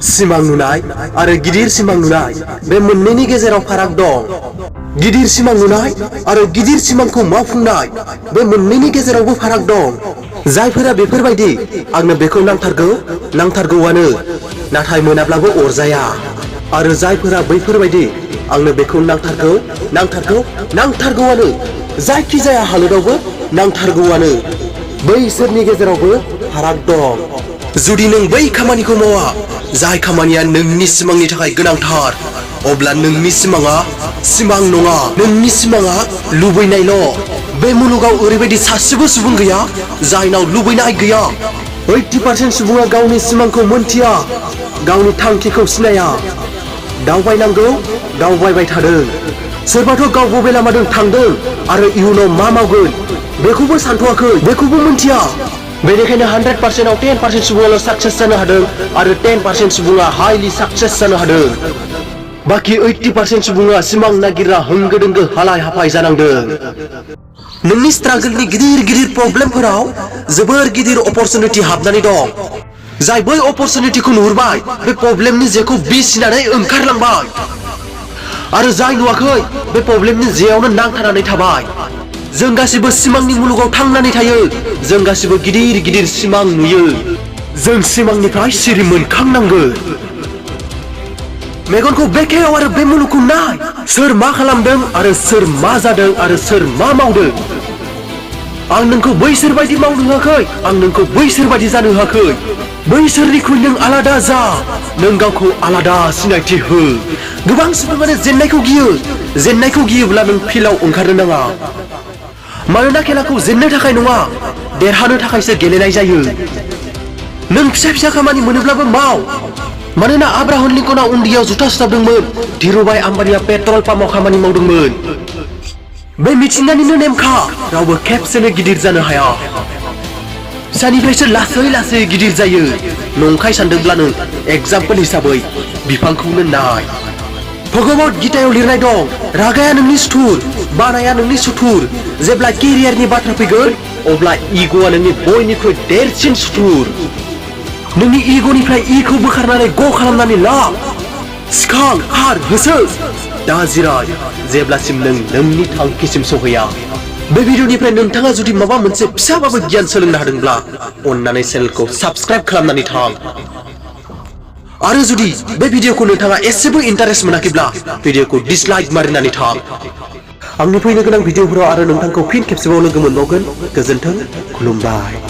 सिमां नुनाय आरो गिदिर सिमां नुनाय बे मोननैनि गेजेराव फाराग दं। गिदिर सिमां नुनाय आरो गिदिर सिमांखौ मावफुंनाय बे मोननैनि गेजेरावबो फाराग दं। जायफोरा बेफोरबायदि आंनो बेखौ नांथारगौआनो नाथाय मोनाब्लाबो अरजाया आरो जायफोरा बैफोरबायदि आंनो बेखौ नांथारगौआनो जायखि जाया हालोदावबो नांथारगौआनो बैसोरनि गेजेरावबो फाराग दं। जुदि नों बै खामानिखौ मावा जाय खामानिया नोंनि सिमांनि थाखाय गोनांथार अब्ला नोंनि सिमाङा सिमां नङा, नोंनि सिमाङा लुबैनायल'। बे मुलुगाव ओरैबायदि सासेबो सुबुं गैया जायनाव लुबैनाय गैया। 80% सुबुङा गावनि सिमांखौ मोनथिया, गावनि थांखिखौ सिनाया। दावबायनांगौ, दावबायबाय थादों। सोरबाथ' गाव बबे लामाजों थांदों आरो इयुनाव मा मावगोन बेखौबो सानथ'वाखै, बेखौबो मोनथिया। बेनिखायनो 100% आव 10% सुबुङाल' साक्सेस जानो हादों आरो 10% सुबुङा हाइलि साक्सेस जानो हादों। बाखि 80% सुबुङा सिमां नागिरग्रा होंगो दोंगो हालाय हाफाय जानांदों। नोंनि स्ट्रागलनि गिदिर प्रब्लेमफोराव जोबोर गिदिर अपरचुनिटि हाबनानै दं। जाय बै अपरचुनिटिखौ नुहुरबाय बे प्रब्लेमनि जेखौ बिसिनानै ओंखारलांबाय आरो जाय नुवाखै बे प्रब्लेमनि जेयावनो नांथानानै थाबाय। जों गासिबो सिमांनि मुलुगाव थांनानै थायो, जों गासिबो गिदिर सिमां नुयो। जों सिमांनिफ्राय सिरि मोनखांनांगोन। मेगनखौ बेखेव आरो बे मुलुगखौ नाय। सोर मा खालामदों आरो सोर मा जादों आरो सोर मा मावदों। आं नोंखौ बैसोर बायदि मावनो होआखै, आं नोंखौ बैसोर बायदि जानो होआखै। बैसोरनिख्रुइ नों आलादा जा, नों गावखौ आलादा सिनायथि हो। गोबां सुबुङानो जेननायखौ गियो। जेननायखौ गियोब्ला नों फिल्डआव ओंखारनो नाङा। मानोना खेलाखौ जेननो थाखाय नङा, देरहानो थाखायसो गेलेनाय जायो। नों फिसा खामानि मोनोब्लाबो माव। मानोना आब्राहम लिंकनआ उन्दैयाव जुथा सुथाबदोंमोन, धीरुभाई आम्बानीआ पेट्रल पाम्पआव खामानि मावदोंमोन। बे मिथिंगानिनो नेमखा, रावबो खेबसेनो गिदिर जानो हाया। फिसानिफ्रायसो लासै गिदिर जायो। नंखाय सानदोंब्ला नों एग्जाम्पोल हिसाबै बिफांखौनो नाय। भगवद गीतायाव लिरनाय दं, रागाया नोंनि सुथुर, बानाया नोंनि सुथुर। जेब्ला केरियारनि बाथ्रा फैगोन अब्ला इग'आ नोंनि बयनिख्रुइ देरसिन सुथुर। नोंनि इग'निफ्राय इखौ बोखारनानै ग खालामनानै ला। सिखां, खार, होसो। दा जिराय जेब्लासिम नों नोंनि थांखिसिम सहैया। बे भिडिअनिफ्राय नोंथाङा जुदि माबा मोनसे फिसाबाबो गियान सोलोंनो हादोंब्ला अन्नानै चेनेलखौ साबस्क्राइब खालामनानै थां। आरो जुदि बे भिडिअखौ नोंथाङा एसेबो इन्टारेस्ट मोनाखैब्ला भिडिअखौ डिसलाइक मारिनानै थां। आंनि फैनो गोनां भिडिअफोराव आरो नोंथांखौ फिन खेबसेबाव लोगो मोनबावगोन। गोजोन्थों, खुलुमबाय।